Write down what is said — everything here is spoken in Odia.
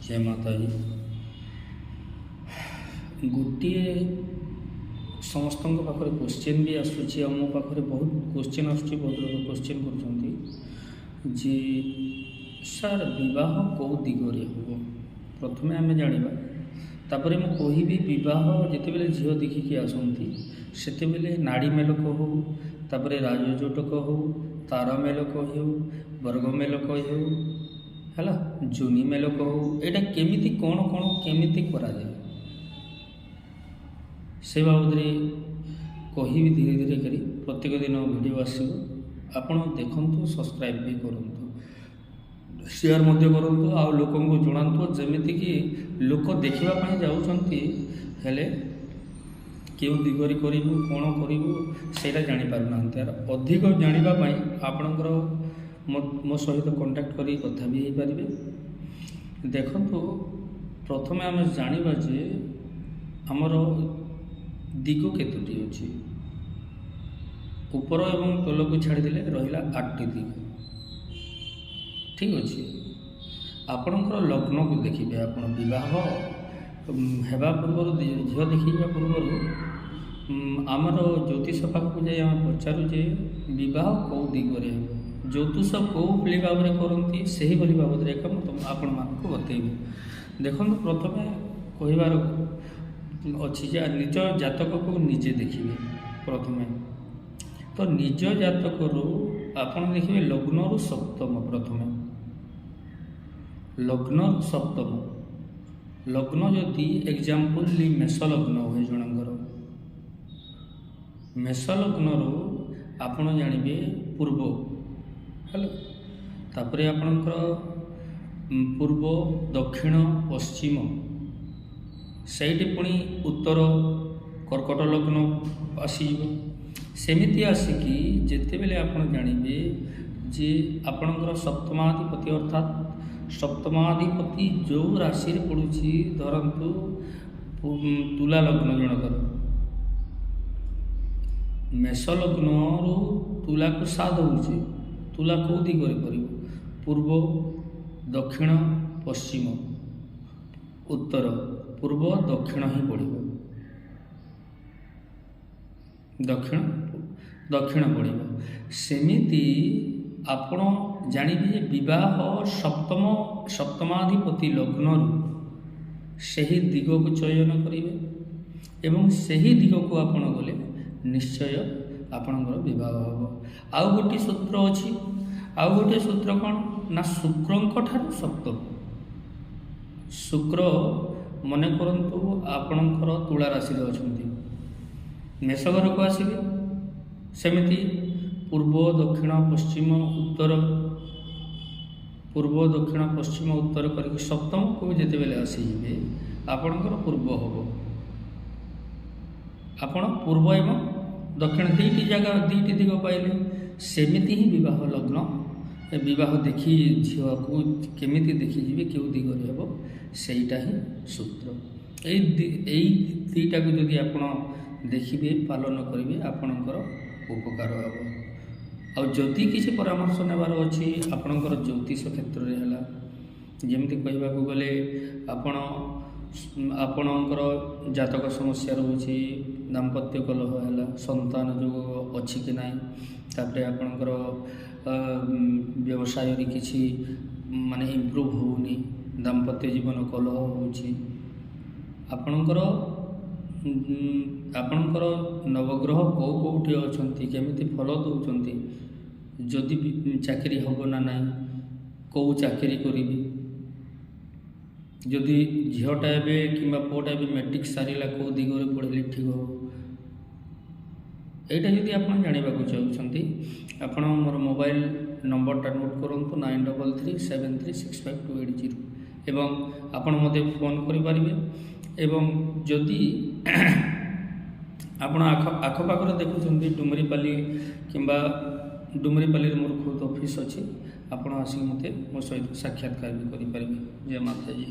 ଜୟ ମାତାଜୀ। ଗୋଟିଏ ସମସ୍ତଙ୍କ ପାଖରେ କୋଶ୍ଚିନ୍ ବି ଆସୁଛି ଆଉ ମୋ ପାଖରେ ବହୁତ କୋଶ୍ଚିନ୍ ଆସୁଛି। ବହୁତ ଲୋକ କୋଶ୍ଚିନ୍ କରୁଛନ୍ତି ଯେ ସାର୍, ବିବାହ କେଉଁ ଦିଗରେ ହେବ? ପ୍ରଥମେ ଆମେ ଜାଣିବା, ତାପରେ ମୁଁ କହିବି। ବିବାହ ଯେତେବେଳେ ଝିଅ ଦେଖିକି ଆସନ୍ତି, ସେତେବେଳେ ନାଡ଼ି ମେଲକ ହେଉ, ତାପରେ ରାଜଜୋଟକ ହେଉ, ତାର ମେଲକ ହେଉ, ବର୍ଗ ମେଲକ ହେଉ, ହେଲା, ଯୋନି ମେଲକ ହେଉ, ଏଇଟା କେମିତି କ'ଣ କ'ଣ କେମିତି କରାଯାଏ, ସେ ବାବଦରେ କହିବି ଧୀରେ ଧୀରେ କରି। ପ୍ରତ୍ୟେକ ଦିନ ଭିଡ଼ିଓ ଆସିବ, ଆପଣ ଦେଖନ୍ତୁ, ସବସ୍କ୍ରାଇବ୍ ବି କରନ୍ତୁ, ସେୟାର ମଧ୍ୟ କରନ୍ତୁ ଆଉ ଲୋକଙ୍କୁ ଜଣାନ୍ତୁ। ଯେମିତିକି ଲୋକ ଦେଖିବା ପାଇଁ ଯାଉଛନ୍ତି, ହେଲେ କେଉଁ ଦିଗରେ କରିବୁ, କ'ଣ କରିବୁ, ସେଇଟା ଜାଣିପାରୁନାହାନ୍ତି। ଆର ଅଧିକ ଜାଣିବା ପାଇଁ ଆପଣଙ୍କର ମୋ ସହିତ କଣ୍ଟାକ୍ଟ କରି କଥା ବି ହେଇପାରିବେ। ଦେଖନ୍ତୁ, ପ୍ରଥମେ ଆମେ ଜାଣିବା ଯେ ଆମର ଦିଗ କେତୋଟି ଅଛି। ଉପର ଏବଂ ତଳକୁ ଛାଡ଼ିଦେଲେ ରହିଲା ଆଠଟି ଦିଗ। ଠିକ୍ ଅଛି। ଆପଣଙ୍କର ଲଗ୍ନକୁ ଦେଖିବେ। ଆପଣ ବିବାହ ହେବା ପୂର୍ବରୁ, ଝିଅ ଦେଖିବା ପୂର୍ବରୁ ଆମର ଜ୍ୟୋତିଷ ପାଖକୁ ଯାଇ ଆମେ ପଚାରୁ ଯେ ବିବାହ କେଉଁ ଦିଗରେ ହେବ, ଜ୍ୟୋତିଷ କେଉଁ ଭଳି ଭାବରେ କରନ୍ତି, ସେହିଭଳି ବାବଦରେ ଏକ ମୁଁ ଆପଣମାନଙ୍କୁ ବତେଇବି। ଦେଖନ୍ତୁ, ପ୍ରଥମେ କହିବାର ଅଛି ଯେ ନିଜ ଜାତକକୁ ନିଜେ ଦେଖିବେ। ପ୍ରଥମେ ତ ନିଜ ଜାତକରୁ ଆପଣ ଦେଖିବେ ଲଗ୍ନରୁ ସପ୍ତମ। ପ୍ରଥମେ ଲଗ୍ନରୁ ସପ୍ତମ। ଲଗ୍ନ ଯଦି ଏକ୍ଜାମ୍ପଲ୍ ମେଷ ଲଗ୍ନ ହୁଏ ଜଣଙ୍କର, ମେଷ ଲଗ୍ନରୁ ଆପଣ ଜାଣିବେ ପୂର୍ବ ହେଲା, ତାପରେ ଆପଣଙ୍କର ପୂର୍ବ, ଦକ୍ଷିଣ, ପଶ୍ଚିମ, ସେଇଠି ପୁଣି ଉତ୍ତର, କର୍କଟ ଲଗ୍ନ ଆସିଯିବ। ସେମିତି ଆସିକି ଯେତେବେଳେ ଆପଣ ଜାଣିବେ ଯେ ଆପଣଙ୍କର ସପ୍ତମାଧିପତି, ଅର୍ଥାତ୍ ସପ୍ତମାଧିପତି ଯେଉଁ ରାଶିରେ ପଡ଼ୁଛି, ଧରନ୍ତୁ ତୁଲା ଲଗ୍ନ ଜଣକର, ମେଷ ଲଗ୍ନରୁ ତୁଲାକୁ ସାତ ହେଉଛି। ତୁଲା କେଉଁ ଦିଗରେ କରିବ? ପୂର୍ବ, ଦକ୍ଷିଣ, ପଶ୍ଚିମ, ଉତ୍ତର। ପୂର୍ବ, ଦକ୍ଷିଣ ହିଁ ପଡ଼ିବ। ଦକ୍ଷିଣ, ଦକ୍ଷିଣ ପଡ଼ିବ। ସେମିତି ଆପଣ ଜାଣିବେ ଯେ ବିବାହ ସପ୍ତମ, ସପ୍ତମାଧିପତି ଲଗ୍ନରୁ ସେହି ଦିଗକୁ ଚୟନ କରିବେ ଏବଂ ସେହି ଦିଗକୁ ଆପଣ ଗଲେ ନିଶ୍ଚୟ ଆପଣଙ୍କର ବିବାହ ହେବ। ଆଉ ଗୋଟିଏ ସୂତ୍ର ଅଛି। ଆଉ ଗୋଟିଏ ସୂତ୍ର କ'ଣ ନା ଶୁକ୍ରଙ୍କ ଠାରୁ ସପ୍ତମ। ଶୁକ୍ର ମନେ କରନ୍ତୁ ଆପଣଙ୍କର ତୁଳା ରାଶିରେ ଅଛନ୍ତି, ମେଷ ଘରକୁ ଆସିବେ। ସେମିତି ପୂର୍ବ, ଦକ୍ଷିଣ, ପଶ୍ଚିମ, ଉତ୍ତର, ପୂର୍ବ, ଦକ୍ଷିଣ, ପଶ୍ଚିମ, ଉତ୍ତର କରିକି ସପ୍ତମକୁ ଯେତେବେଳେ ଆସିଯିବେ, ଆପଣଙ୍କର ପୂର୍ବ ହେବ। ଆପଣ ପୂର୍ବ ଏବଂ ଦକ୍ଷିଣ ଦୁଇଟି ଜାଗା, ଦୁଇଟି ଦିଗ ପାଇଲେ। ସେମିତି ହିଁ ବିବାହ ଲଗ୍ନ, ବିବାହ ଦେଖି ଝିଅକୁ କେମିତି ଦେଖିଯିବେ, କେଉଁ ଦିଗରେ ହେବ, ସେଇଟା ହିଁ ସୂତ୍ର। ଏଇ ଦୁଇଟାକୁ ଯଦି ଆପଣ ଦେଖିବେ, ପାଳନ କରିବେ, ଆପଣଙ୍କର ଉପକାର ହେବ। ଆଉ ଯଦି କିଛି ପରାମର୍ଶ ନେବାର ଅଛି ଆପଣଙ୍କର ଜ୍ୟୋତିଷ କ୍ଷେତ୍ରରେ ହେଲା, ଯେମିତି କହିବାକୁ ଗଲେ ଆପଣଙ୍କର ଜାତକ ସମସ୍ୟା ରହୁଛି, ଦାମ୍ପତ୍ୟ କଲହ ହେଲା, ସନ୍ତାନ ଯୋଗ ଅଛି କି ନାହିଁ, ତାପରେ ଆପଣଙ୍କର ବ୍ୟବସାୟରେ କିଛି ମାନେ ଇମ୍ପ୍ରୁଭ୍ ହେଉନି, ଦାମ୍ପତ୍ୟ ଜୀବନ କଲହ ହେଉଛି, ଆପଣଙ୍କର ନବଗ୍ରହ କେଉଁ କେଉଁଠି ଅଛନ୍ତି, କେମିତି ଫଳ ଦେଉଛନ୍ତି, ଯଦି ବି ଚାକିରି ହେବ ନା ନାହିଁ, କେଉଁ ଚାକିରି କରିବି, ଯଦି ଝିଅଟା ଏବେ କିମ୍ବା ପୁଅଟା ଏବେ ମେଟ୍ରିକ୍ ସାରିଲା, କେଉଁ ଦିଗରେ ପଢ଼ିଲେ ଠିକ୍ ହେବ, ଏଇଟା ଯଦି ଆପଣ ଜାଣିବାକୁ ଚାହୁଁଛନ୍ତି, ଆପଣ ମୋର ମୋବାଇଲ ନମ୍ବରଟା ନୋଟ୍ କରନ୍ତୁ: 9337365280। ଏବଂ ଆପଣ ମୋତେ ଫୋନ୍ କରିପାରିବେ। ଏବଂ ଯଦି ଆପଣ ଆଖପାଖରେ ଦେଖୁଛନ୍ତି, ଡୁମରିପାଲି କିମ୍ବା ଡୁମରିପାଲିରେ ମୋର ଖୁଦ ଅଫିସ୍ ଅଛି, ଆପଣ ଆସିକି ମୋତେ ମୋ ସହିତ ସାକ୍ଷାତକାର ବି କରିପାରିବେ। ଜୟ ମାତାଜୀ।